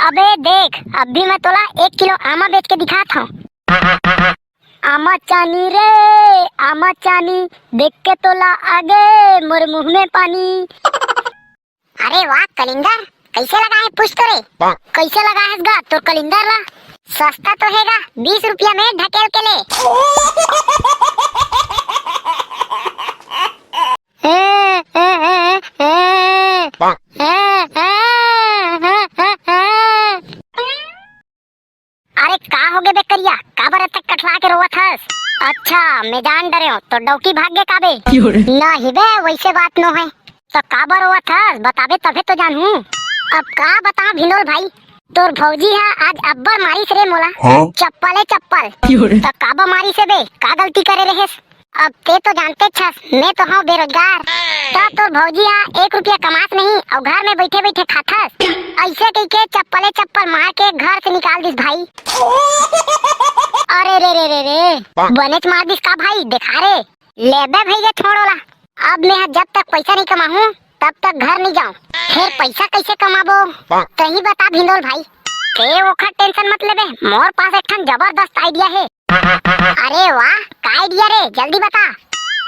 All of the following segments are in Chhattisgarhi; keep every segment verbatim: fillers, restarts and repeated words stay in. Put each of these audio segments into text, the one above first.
अबे देख, अभी मैं तोला एक किलो आमा बेच के दिखात हूँ। आमा चानी रे, आमा चानी, देख के तोला आगे मोर मुंह में पानी। अरे वाह कलिंदर, कैसे लगा है पुष्ट रे? कैसे लगा है गा तोर कलिंदर ला? सस्ता तो हैगा, बीस रुपया में ढकेल के ले। अरे का होगे बे करिया, काबर अतक कठला के रोवत हस? अच्छा, मैं जान डरे हूँ, तो डौकी भाग गे काबे? नहीं बे, वैसे बात नो है। तो काबर रोवत हस, बताबे तभे तो जानहूँ। अब का बताओ भिंडोल भाई, तोर भौजी हा आज अब्बड़ मारिस रे मोला। हाँ? चप्पले चप्पल। तो काबर मारिस बे, का गलती करे रहेस? अब ते तो जानते छस, मैं तो हूँ बेरोजगार। त तोर भौजी हा एक रुपया कमास नहीं अउ घर में बैठे बैठे खाथस। ऐसे कह के चप्पले चप्पल मार के घर से निकाल दिस भाई। अरे रे रे रे रे, बनेच मार दिस का भाई, देखा रे। लेबे भैया छोड़ो ला, अब मैं हा जब तक पैसा नहीं कमाहूँ तब तक घर नहीं जाऊँ। फिर पैसा कैसे कमाबो? तही बता भिंडोल भाई। ते ओखर टेंशन मत लेबे, मोर पास एक ठन जबरदस्त आइडिया है। अरे वाह, का आइडिया रे, जल्दी बता।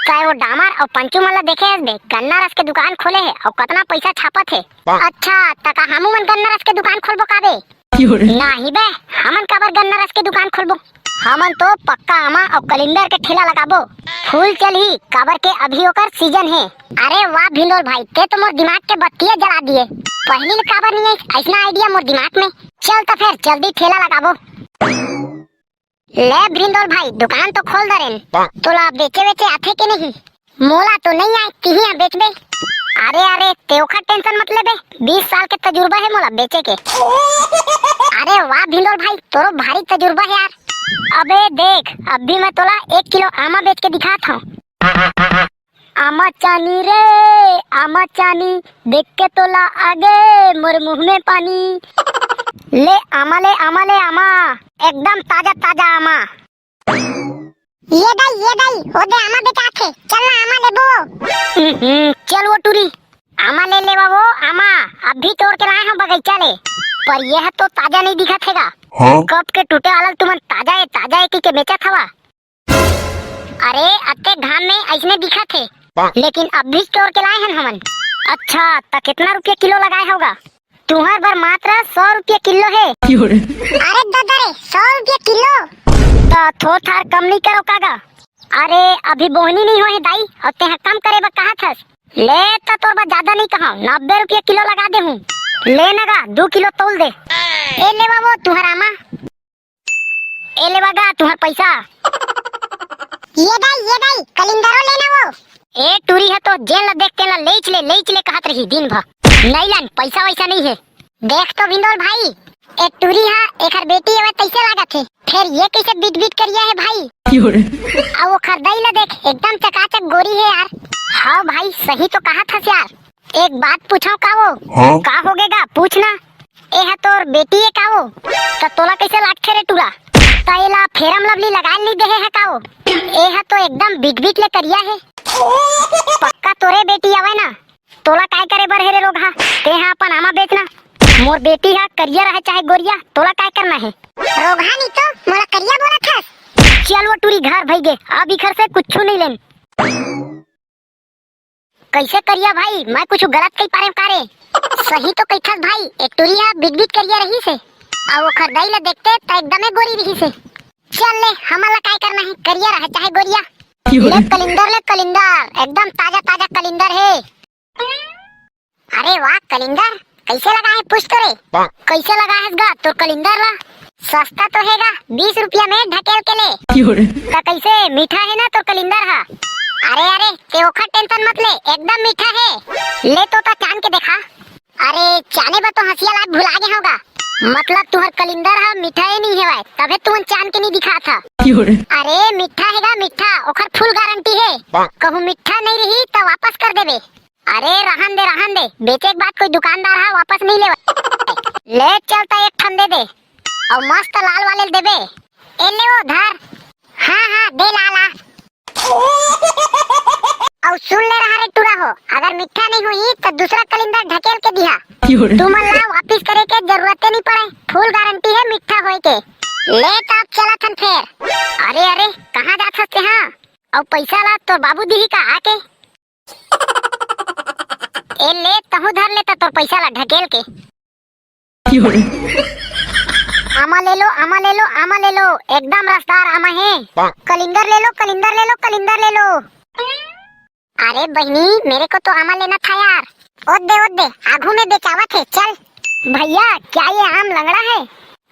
काय वो डामर अउ पंचू मन ला देखे हस बे, गन्ना रस के दुकान खोले हे अउ कतना पैसा छापत हे। अच्छा, त का हमू मन गन्ना रस के दुकान खोलबो का बे? नहीं बे, हमन काबर गन्ना रस के दुकान खोलबो? हमन तो पक्का आमा अउ कलिंदर के ठेला लगाबो। फूल चलही, काबर के अभी ओकर सीजन हे। अरे वाह भिंडोल भाई, ते तो मोर दिमाग के बत्तिया जला दिए। पहली ले काबर नहीं आई ऐसना आइडिया मोर दिमाग में। चल त फेर जल्दी ठेला लगाबो। ले भिंडोल भाई, दुकान तो खोल दरेन। तोला बेचे बेचे आथे के नहीं? मोला तो नहीं आए, तिही हा बेचबे। अरे अरे, ते ओखर टेंशन मत लेबे, बीस साल के तजुर्बा है मोला बेचे के। अरे वाह भिंडोल भाई, तोरो भारी तजुर्बा है यार। अबे देख, अभी मैं तोला एक किलो आमा बेच के दिखात हूँ। आमा चानी रे, आमा चानी, देख के तोला आगे मोर मुंह में पानी। ले आमा, ले आमा, ले आमा, एकदम ताजा ताजा आमा। ये दाई, ये दाई, ओदे आमा बेचाथे, चल ना आमा लेबो। हम्म, चल वो टूरी, आमा ले लेवा वो आमा, अभी तोड़ के लाए हूँ बगीचा ले। पर ये है तो ताजा नहीं दिखत हेगा। हाँ? कब के टूटे वाला तुमन ताजा है, ताजा है की के बेचत हवा। अरे, अत्ते घाम में अइसने दिखत हे, लेकिन अभी तोड़ के लाए हन हमन। अच्छा, त कितना रुपया किलो लगाए होगा? तुहर बर मात्र सौ रुपया किलो हे। अरे ददा रे, सौ रुपया किलो? त थोर थार कम नहीं करो कागा? अरे, अभी बोहनी नहीं होए हे दाई, अउ तेहा कम करे बर कहत हस। ले त तोर बर ज्यादा नहीं कहव, नब्बे रुपया किलो लगा दे हूँ। ले न गा, दू किलो तौल दे। ए लेवा वो तुहर आमा। ए लेवा गा तुहर पैसा। ये दाई, ये दाई, कलिंदरो लेना वो। ए टूरी है तो जेन ला देख तेन ला लेच ले, लेच ले कहत रही दिन भर। नहीं लन, पैसा वैसा नहीं है। देख तो भिंडोल भाई, ए टूरी हा, एकर बेटी हवे तैसे लागत है। फिर ये कैसे बिट बिट करिया है भाई? अउ ओकर दाई ला देख, एकदम चकाचक गोरी है यार। हाँ भाई, सही तो कहत हस यार। एक बात पूछो का वो? हाँ? का होगे गा? पूछ ना। ए हा तोर बेटी है का वो? त तोला कैसे लागथे रे टूरा? त एला फेरम लवली लगाए नहीं देहे है का वो? ए हा तो एकदम बिट बिट ले करिया है। पक्का तोरे बेटी आवे ना? तोला काय करे बर हे रे रोगहा? ते हा अपन आमा बेच ना। मोर बेटी हा करिया रहे चाहे गोरिया, तोला काय करना है? रोगहा नहीं तो मोला करिया बोलत हस। चल वो टूरी घर भई गे, अब इखर से कुछ नहीं लेन। कैसे करिया भाई, मैं कुछ गलत कही पारे का रे? सही तो कहिथस भाई, एक टूरी हा बिट बिट करिया रही से, अउ ओखर दाई ला देखते त एकदमे गोरी रही से। चल ले, हमन ला काय करना है, करिया रहे चाहे गोरिया। ले कलिंदर, ले कलिंदर, एकदम ताजा ताजा कलिंदर है। अरे वाह कलिंदर, कैसे लगा है पूछ तो रे? कैसे लगा है गा तोर कलिंदर ला? सस्ता तो है गा, बीस रुपया में ढकेल के ले। त कैसे, मीठा है ना तोर कलिंदर हा? अरे अरे, ते ओखर टेंशन मत ले, एकदम मीठा है। ले तो ता चान के देखा। अरे चाने बर तो हंसिया लात भुला गे होगा। मतलब तुहर कलिंदर हा मीठा ही नहीं है, तभे तुमन चान के नहीं दिखा था। अरे मीठा है गा मीठा, ओखर फुल गारंटी है। कहूँ मीठा नहीं रही त वापस कर देबे। अरे रहन दे, रहन दे, बेचे के बाद कोई दुकानदार हा वापस नहीं लेवा। ले चल त एक ठन दे दे, अउ मस्त लाल वाले देबे। ए ले वो धर। हाँ हाँ, दे ला ला। अउ सुन ले रहा रे टूरा हो, अगर मीठा नहीं होही त दूसरा कलिंदर ढकेल के दिहा। तुमन ला वापिस करे के जरूरते नहीं पड़े, फुल गारंटी हे मीठा होए के। ले त अब चलत हन फेर। अरे अरे, कहाँ जात हस तेहा? अउ पैसा ला तोर बाबू दिही का आके? ए ले, तहूँ धर ले त तोर पैसा ला ढकेल के। आमा ले लो, आमा ले लो, आमा ले लो, एकदम रसदार आमा हे। कलिंदर ले लो, कलिंदर ले लो, कलिंदर ले लो। अरे बहिनी, मेरे को तो आमा लेना था यार। ओत दे, ओत दे, आगू में बेचावत हे, चल। भैया, क्या ये आम लंगड़ा है?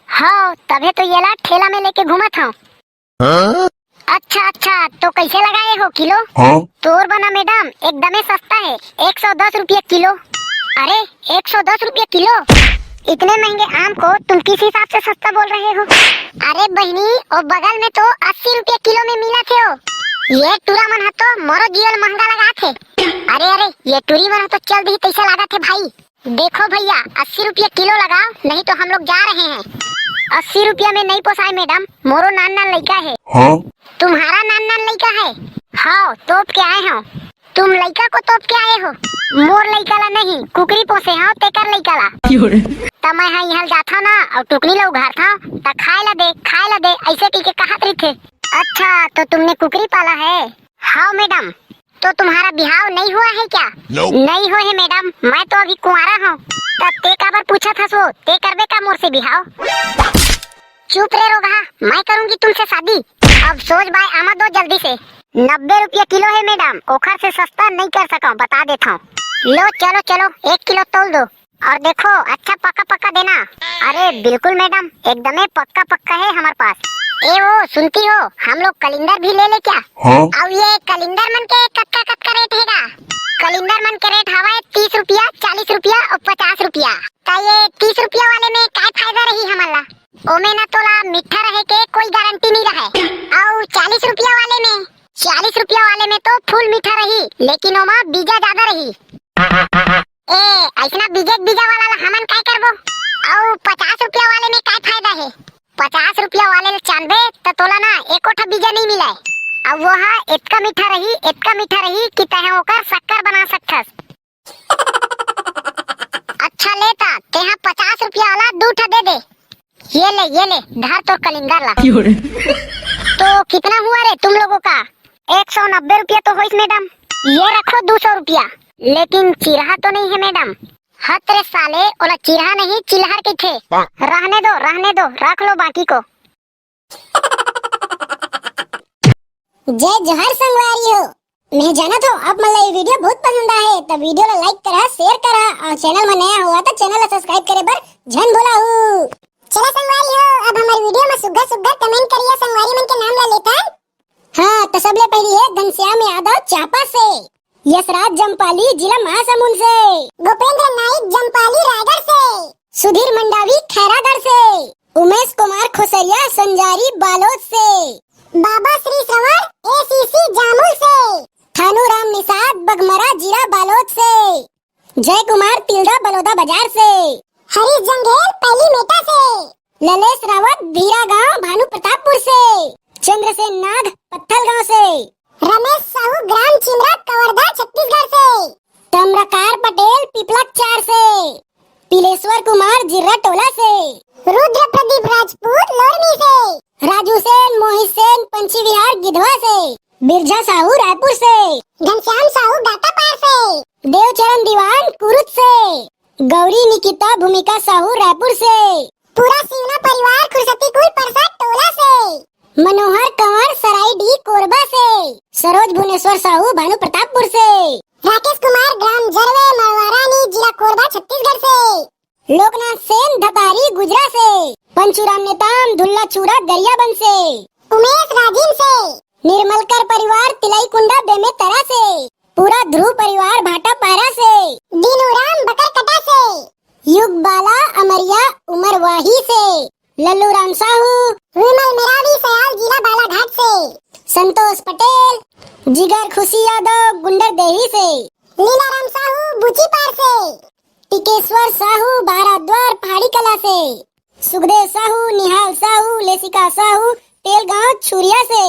हाँ, तभे तो ये ला ठेला में लेके घूमत हूँ। अच्छा अच्छा, तो कैसे लगाए हो किलो? हाँ? तोर बना मैडम, एकदमे सस्ता है, एक सौ दस रुपया किलो। अरे, एक सौ दस रुपया किलो? इतने महंगे आम को तुम किस हिसाब से सस्ता बोल रहे हो? अरे बहिनी, ओ बगल में तो अस्सी रुपया किलो में मिला थे हो। ये टूरा मन ह तो मोरो जीवन महंगा लगा थे। अरे अरे, ये टूरी मन ह तो चल दी तैसे लागत है भाई। देखो भैया, अस्सी रुपया किलो लगाओ, नहीं तो हम लोग जा रहे हैं। अस्सी रुपया में नहीं पोसाए मैडम, मोरो नान नान लइका है। हाँ? तुम्हारा नान नान लइका है? हाँ, तोप के आए हो। तुम लइका को तोप के आए हो? मोर लइका ला नहीं, कुकरी पोसे हो, तेकर लइका ला। त मैं हा इहाँ जाथव ना, अउ टुकनी ला उघारथव, त खाए ला दे, खाए ला दे, ऐसे कह के कहत रहिथे। अच्छा, तो तुमने कुकरी पाला है? हाँ मैडम। तो तुम्हारा बिहाव नहीं हुआ है क्या? नहीं हुआ है मैडम, मैं तो अभी कुंवारा हूँ। तब ते काबर पूछत हस वो? ते करबे का मोर से बिहाव? चुप रे रोगहा, मैं करूंगी तुमसे शादी। अब सोच बाय आमा दो जल्दी से। नब्बे रुपया किलो है मैडम, ओखर से सस्ता नहीं कर सकूं, बता देता हूँ। लो चलो चलो, एक किलो तोल दो। और देखो, अच्छा पक्का पक्का देना। अरे बिल्कुल मैडम, एकदमे पक्का पक्का है हमारे पास। ए वो सुनती हो, हम लोग कलिंदर भी ले ले क्या? हाँ? और ये कलिंदर मन के कतका कतका रेट हैगा? कलिंदर मन के रेट हवा है तीस रुपया, चालीस रुपया और पचास रुपया। तो ये तीस रुपया वाले में काय फायदा रही हमारा? ओमे ना तोला मीठा रहे के कोई गारंटी नहीं रहे। और चालीस रुपया वाले में, चालीस रुपया वाले में तो फुल मीठा रही, लेकिन ओमा बीजा ज्यादा रही। ए, ऐसना बीजे बीजा वाला ला हमन काय करबो? अउ पचास रुपया वाले में काय फायदा है? पचास रुपया वाले ला चांदबे त तोला ना एको ठा बीजा नहीं मिले। अउ वो हा इतका मीठा रही, इतका मीठा रही कि तहे ओकर शक्कर बना सकथस। अच्छा ले ता, तेहा पचास रुपया वाला दू ठा दे दे। ये ले, ये ले, धर तोर कलिंदर ला। तो कितना हुआ रे तुम लोगों का? एक सौ नब्बे रुपया तो होइस मैडम। ये रखो दू सौ रुपया। लेकिन चिरहा तो नहीं है मैडम। हत रे साले, ओला चिरहा नहीं, चिलहर कहिथे। रहने दो, रहने दो, रख लो बाकी को। जय जोहार संगवारी हो। मैं जानत हो आप मन ला ये वीडियो बहुत पसंद आए, तो वीडियो ला लाइक करा, शेयर करा और चैनल में नया हुआ तो चैनल ला सब्सक्राइब करे बर झन भुलाहू। चला संगवारी हो, अब हमारे वीडियो में सुग्घर सुग्घर कमेंट करिया संगवारी मन के नाम ला लेथन। हाँ, तो सबले पहली है घनश्याम यादव चांपा से, यशराज जम्पाली जिला महासमुंद से, गोपेंद्र नाइक जम्पाली रायगढ़ से, सुधीर मंडावी खैरागढ़ से, उमेश कुमार खुसरिया संजारी बालोद से, बाबा श्री श्रवण एसीसी जामुल से, थानू राम निषाद बघमरा जिला बालोद से, जय कुमार तिल्दा बलौदा बाजार से, हरीश जंघेल पहली मेटा से, ललेश रावत भीरा गांव भानु प्रतापपुर से, चंद्रसेन नाग पत्थल गांव से, रमेश साहू ग्राम चिमरा कवर्धा छत्तीसगढ़ से, ताम्रकार पटेल पिपलक चार से, पिलेश्वर कुमार जिर्रा टोला से, रुद्र प्रदीप राजपूत लोरमी से, राजू सेन मोहित सेन पंछी विहार गिधवा से, बिरजा साहू रायपुर से, घनश्याम साहू गातापार से, देवचरण दीवान कुरुद से, गौरी निकिता भूमिका साहू रायपुर से, पूरा सीवना परिवार खुरसती कुल परसा टोला से, मनोहर कंवर सराईडीह कोरबा से, सरोज भुवनेश्वर साहू भानु प्रतापपुर से, राकेश कुमार ग्राम जरवे मड़वारानी जिला कोरबा छत्तीसगढ़ से, लोकनाथ सेन धतारी गुजरा से, पंचूराम नेताम धुल्ला चूरा गरियाबंद से, उमेश राजिम से, निर्मलकर परिवार तिलई कुंडा बेमेतरा से, पूरा ध्रुव परिवार भाटापारा से, दीनूराम बकरकटा से, युग बाला अमरिया उमरवाही से, लल्लू राम साहू, विमल मेरावी सयाल जिला बालाघाट से, संतोष पटेल, जिगर खुशी यादव गुंडर देही से, लीलाराम साहू बुचीपार से, टिकेश्वर साहू बाराद्वार पहाड़ी कला से, सुखदेव साहू, निहाल साहू, लेसिका साहू तेलगांव छुरिया से,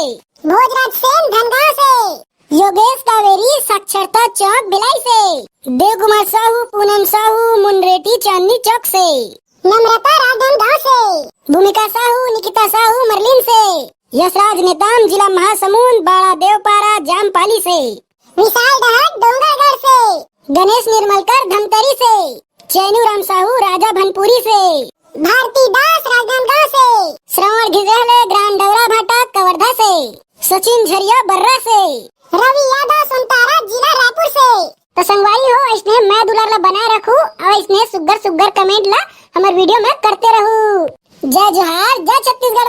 भोजराज सेन धनगांव से, योगेश कावेरी, साक्षरता चौक भिलाई से। देव कुमार साहू, पूनम साहू, मुनरेटी चांदनी चौक से। नम्रता राजनांदगांव से। भूमिका साहू, निकिता साहू, मरलिन से। यशराज नेताम, जिला महासमुंद, बाड़ा देवपारा, जामपाली से। विशाल डहट, डोंगरगढ़ से। गणेश निर्मलकर, धमतरी से। चैनू राम साहू, राजा भनपुरी से। भारती दास, राजनांदगांव से। श्रवण घिसेहले, ग्राम डौरा भाटा, कवर्धा से। सचिन झरिया, बर्रा से। रवि यादव, सोनतारा, जिला रायपुर से। तो संगवारी हो, अइसने मया दुलार ला बनाए रखू और अइसने सुग्घर सुग्घर comment ला हमर video में करते रहू। जय जोहार, जय छत्तीसगढ़।